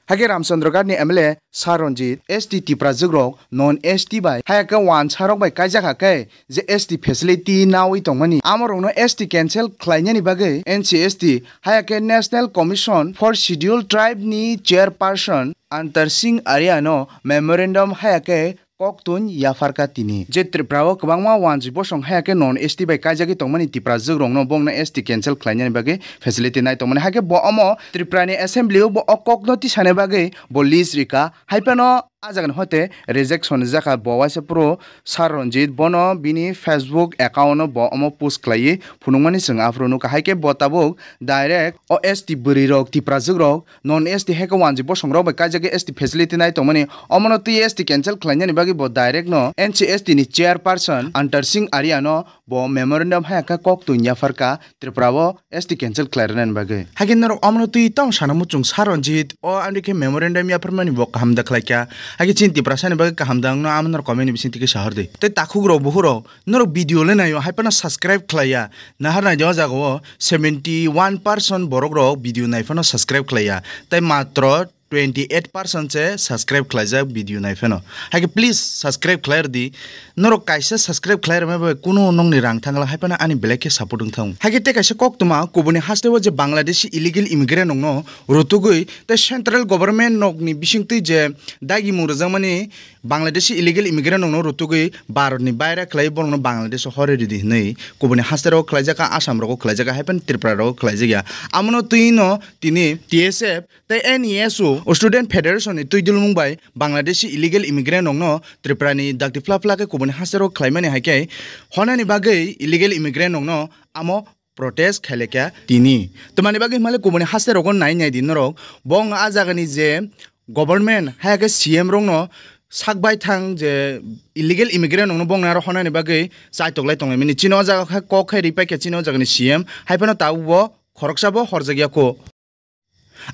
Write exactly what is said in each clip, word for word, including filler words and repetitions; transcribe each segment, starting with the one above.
Hakhe Ramchandraghat ni M L A Sir Ranjit S T Tiprajwk rok non S T bai haya khe wansarok bai kaijak hakhe je S T facility nawi tongmani amorokno S T cancel khlainani bagwi N C S T haya khe National Commission for Scheduled Tribe ni chairperson Antar Singh Arya no memorandum haya khe koktun yapharkha tini. Je Tripura o kwbangma wanjwi bosong haya khe non S T bai kaijagwi tongmani Tiprajwk rokno bongno S T cancel khlainani bagwi facility nai tongmani. Hakhe bo omo Tripura ni assembly o bo o kokno tisani bagwi bo list rikha. Haiphano a jagani hoite rejection rijak kha bo waisa phuru Sir Ranjit bono bini Facebook account o bo omo post khlaiwi phunukmani chwng aphuru nukha. Haikhe bo tabuk direct o S T bwrwi rok Tiprajwk rok non S T heke wanjwi bosong rok bai kaijagwi S T facility nai tongmani, omono twi S T cancel khlainani bagwi bo direct no N C S T ni chairperson Antar Singh Arya no bo memorandum haya khe koktun yapharkha Tripura o S T cancel khlai rwnani bagwi. Haikhe norok omono twi tong sana muchung Sir Ranjit o ani khe memorandum yapharmani bo kaham da khlaikha. Haikhe chini Tiprasa ni bagwi kaham da wngno amo norok comment ni bising twi khe sahor di. Tei takhuk rok buhur rok norok video le naio haiphano subscribe khlaiya. Nahar naidi o jaga o seventy one percent borok rok video nai phano subscribe khlaiya. Tei matro twenty eight percent se subscribe khlaijak video nai phano. Haikhe please subscribe khlai rwdi. Norok kaisa subscribe khlai rwmani bai kunu nokni rang thangla haiphano ani belai khe support wng thang. Haikhe tei kaisa koktwma kubuni haste o je Bangladeshi illegal immigrant rokno rutugwi tei central government nokni bisingtwi je dagimung rwjakmani Bangladeshi illegal immigrant rokno rutugwi Bharat ni baira khlai borokno Bangladesh o hori ridi hinwi kubuni haste rogo khlaijak kha, Assam rogo khlaijak kha, haiphano Tripura rogo khlaijak ya. Amono twi no tini T S F tei N E S U Student Federation ni twi dulmung bai Bangladeshi illegal immigrant rokno Tripura ni dakti phla phla khe kubuni haste rogo khlaimani hai khe honani bagwi illegal immigrant rokno amo protest khailekha tini. Tamani bagwi himale kubuni haste rogo nai nai di norok. Bo wng a jagani je government haya khe C M rokno sak bai thang je illegal immigrant rokno bongni aro honani bagwi chaitok lai tonglaimani. Chini o jaga khe kok khai ripai khe chini o jagani C M haiphano tabuk bo khoroksa bo horjak ya kho.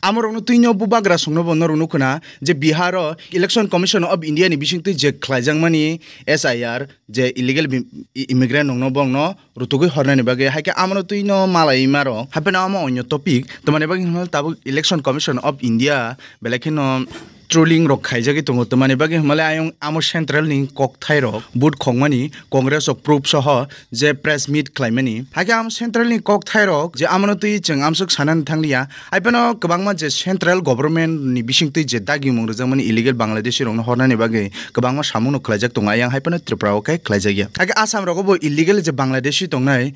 Amorokno twino bubagra songno bo norok nukho na je Bihar o Election Commission of India ni bisingtwi je khlaijakmani S I R je illegal bi-, i-, immigrant rokno bongno rutugwi hornani bagwi hai khe amorok twino malai marok. Haiphano amo onyo topic, tamani bagwi hwnkhai tabuk Election Commission of India belai kheno trolling rok khaijagwi tongo, tamani bagwi hwnkhai ayang amo central ni kokthai rok vote khokmani Congress rok proof soho je press meet khlaimani. Haikhe amo central ni kokthai rok je amono twi chwng amswk sanani thangliya. Haiphano kwbangma je central government ni bisingtwi je dagimung rwjakmani illegal Bangladeshi rokno hornani bagwi kwbangma samungno khlaijak tongo, ayang haiphano Tripura o khe khlaijakya. Haikhe Assam rogo bo illegal je Bangladeshi tongnai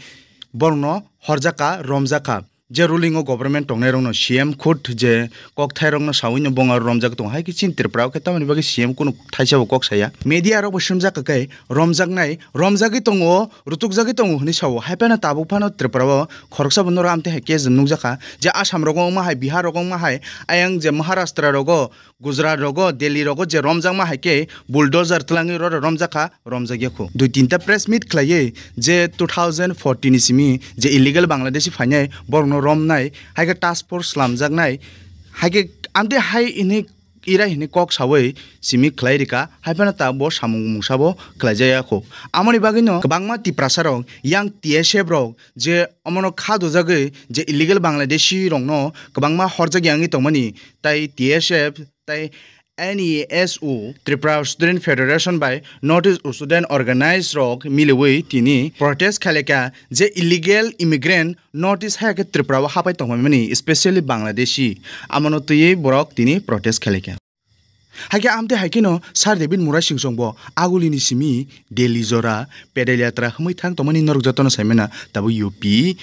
borokno horjakha, romjakha. Je ruling o government tongnai rokno C M khud je kokthai rokno sawi no bongaro romjak tongo, hai khe chini Tripura o khe tamoni bagwi C M kunu thaisa bo kok saya. Media rok bo sumjak khe romjaknai, romjagwi tongo, rutukjagwi tongo hwnwi sao. Hai phano tabuk phano Tripura o khoroksa bo norok amtwi hai case nukjakha je Assam rogo wngma hai, Bihar rogo wngma hai, ayang je Maharashtra rogo, Gujarat rogo, Delhi rogo je romjakma hai khe bulldozer twlangwi roro romjakha, romjakya kho. Dui tinta press meet khlaiwi je two thousand fourteen ni simi je illegal Bangladeshi phainai borokno romnai, hai khe task force slamjaknai, hai khe amtwi hai hwnwi ira hwnwi kok sawi simi khlai rika, hai phano ta bo samung mungsa bo khlaijaya kho. Amoni bagwino kwbangma Tiprasa rok yang T S F rok je omono kha dujagwi je illegal Bangladeshi rokno kwbangma horjak yangwi tongmani, tai T S F tai N E S U, Tripura Student Federation bai North East Student Organize rok miliwi tini protest khailekha je illegal immigrant North East hai khe Tripura o hapai tongmani, specially Bangladeshi, amono twiwi borok tini protest khailekha. Hai khe amtwi hai kheno Sir David Murasing song bo agulini simi Delhi jora pedal yatra hwnwi thang tongmani norok jotono saimana, tabuk U P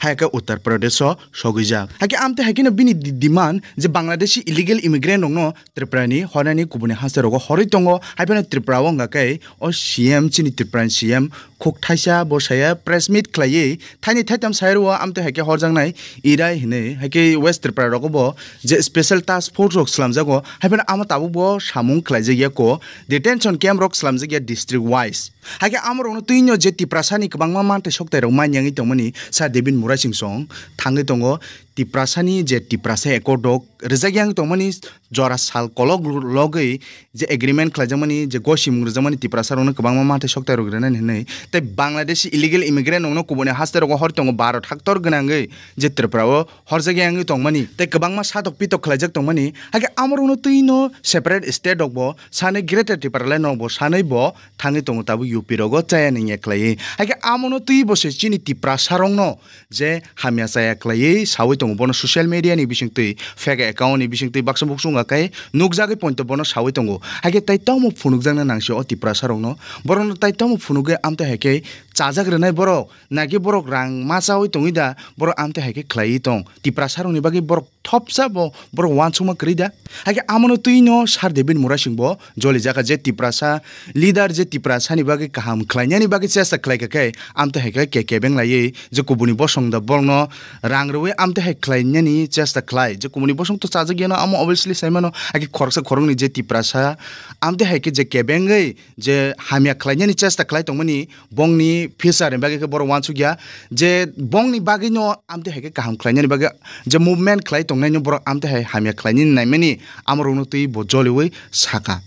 hai khe Uttar Pradesh o sogwijak. Hai khe amtwi hai kheno bini di-, demand je Bangladeshi illegal immigrant rokno Tripura ni hornani kubuni haste rogo horwi tongo, hai phano Tripura o wngkha khe o C M, chini Tripura ni C M khuk thaisa bo saya press meet khlaiwi thaini thaitam sai rwo amtwi hai khe horjaknai irai hwnwi, hai khe West Tripura rogo bo je special task force rok slamjago, hai phano amo tabuk bo samung khlaijakya kho, detention camp rok slamjakya district wise. Hai khe amorokno twino je Tiprasani kwbangma manthai sokthai rok manyangwi tongmani Sir David Murasing song thangwi tongo. Tiprasani je Tiprasa Accord rok rijak yang tongmani jora sal kolok logwi je agreement khlaijakmani, je gosimung rwjakmani Tiprasa rokno kwbangma mathai soktai rok rwnani hinwi. Tei Bangladeshi illegal immigrant rokno kubuni haste rogo hor tongo Bharat haktor gwnangwi je Tripura o horjak yang tongmani. Tei kwbangma satok pitok khlaijak tongmani. Hakhe amorokno twino separate state rokbo sanwi Greater Tipraland rokbo sanwi bo thangwi tongo tabuk U P rogo chaya ningya khlaiwi. Hakhe amono twi bo se chini Tiprasa rokno je hamya chaya khlaiwi sawi tongo, bono social media ni bisingtwi, fake account ni bisingtwi baksa buksu wngkha khe nukjagwi poito bono sawi tongo. Hakhe tai tamo phunukjakna nangsi o Tiprasa rokno, borokno tai tamo phunukgwi amtwi hai khe chajak rwnai borok, naki borok rang ma chawi tongwi da, borok amtwi hai khe khlaiwi tong. Tiprasa rokni bagwi borok thopsa bo borok uansukma kwrwi da. Hakhe amono twino Sir David Murasing bo jolijak kha je Tiprasa leader je Tiprasani bagwi kaham khlainani bagwi chesta khlaikha khe amtwi hai khe ke kebeng laiwi je kubuni bosong da borokno rang rwui amtwi hai khlainani chesta khlai. Je kubuni bosong to chajak yano amo obviously sai mano, hakhe khoroksa khoroknwi je Tiprasa amtwi hai khe je kebengwi je hamya khlainani chesta khlai tongmani bongni future ni bagwi khe borok uansukya je bongni bagwino amtwi hai khe kaham khlainani bagwi je movement khlai tongnaino borok amtwi hai hamya khlainani naimani amorokno twi bo joliwi sakha.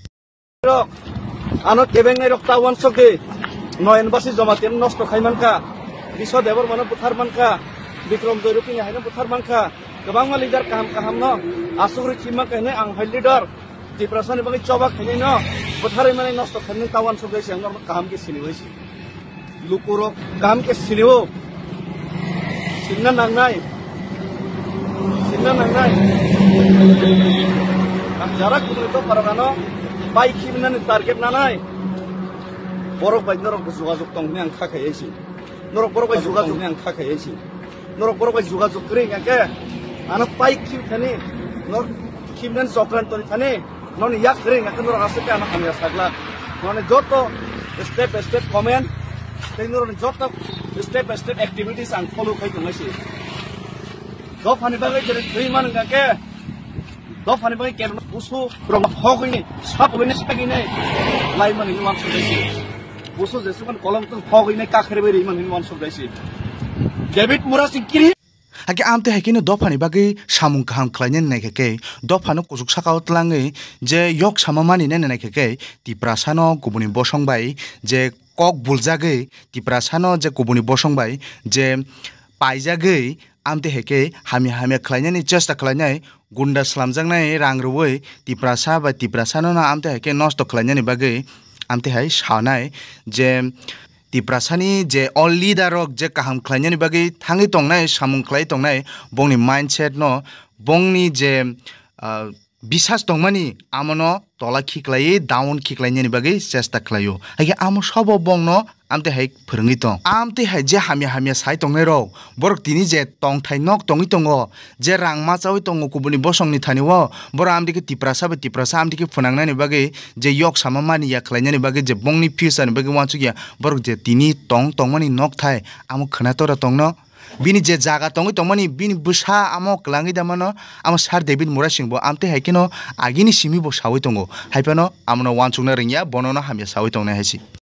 Rok, ano kebengnai rok ta uansuk di. Noyan Basi Jamatia no nosto khai mankha. Biswa Debbarma no buthar mankha. Bikram Joy Rupini hai no buthar mankha. Kwbangma leader kaham kaham no asugri khim mankha hinwi ang hai leader. Tiprasani bagwi choba khainai no butharwi mani nosto khainai ta uansuk di se ang norok kaham khe sini bai si. Lukurok kaham khe sinio. Sinna nangnai. Sinna nangnai. Jara kubuni to paragano pai khibinani target nanai. Borok bai norok jogajog tong hwnwi ang kha khai si. Norok borok bai jogajog hwnwi ang kha khai si. Norok borok bai jogajog kwrwi hwnkhe ano pai khib thani norok khibinani chokran toni thani. Noni yak ring, akhai norok aswk khe ano hamya sakla. Noni joto step by step comment, tei noroni joto step by step activities ang follow khai tongnai se. Dophani bagwi jere thwi man wngkha khe, dophani bagwi kebo busu rok hogwi ni, sap hogwi ni, sagi ni, lai mani ni wansuk dai se. Busu jesukan kolom tun hogwi ni, kakhre bai ri mani ni wansuk dai se. David Murasing kiri. Hakhe amtwi hai kheno dophani bagwi samung kaham khlainani naikha khe, dophano kuchuk sakao twlangwi je yok sama maninani naikha khe, Tiprasano kubuni bosong bai je kok buljagwi, Tiprasano je kubuni bosong bai je paijagwi, amtwi hai khe hamya hamya khlainani chesta khlainai, gunda slamjaknai rang rwui Tiprasa bai Tiprasano no amtwi hai khe nosto khlainani bagwi amtwi hai sanai je Tiprasani je o leader rok je kaham khlainani bagwi thangwi tongnai, samung khlai tongnai, bongni mindset no, bongni je, ah, bisas tongmani, amono tola khiklaiwi, down khiklainani bagwi chesta khlaio. Hakhe amo sobo bongno amtwi hai phwrwngwi tong. Amtwi hai je hamya hamya sai tongnai rok, borok tini je tongthai nok tongwi tongo, je rang machawi tongo kubuni bosongni thani o, borok amtwi khe Tiprasa bai Tiprasa amtwi khe phwnangnani bagwi je yok sama mani ya khlainani bagwi je bongni future ni bagwi uansuk ya, borok je tini tong tongmani nok thai amo khwnatora tongno. Bini je jaga tongwi tongmani bini bwsa amo kwlangwi da mano, amo Sir David Murasing bo amtwi hai kheno agini simi bo sawi tongo. Hai phano amono uansukna rwngya, bonono hamya sawi tongnai hai se.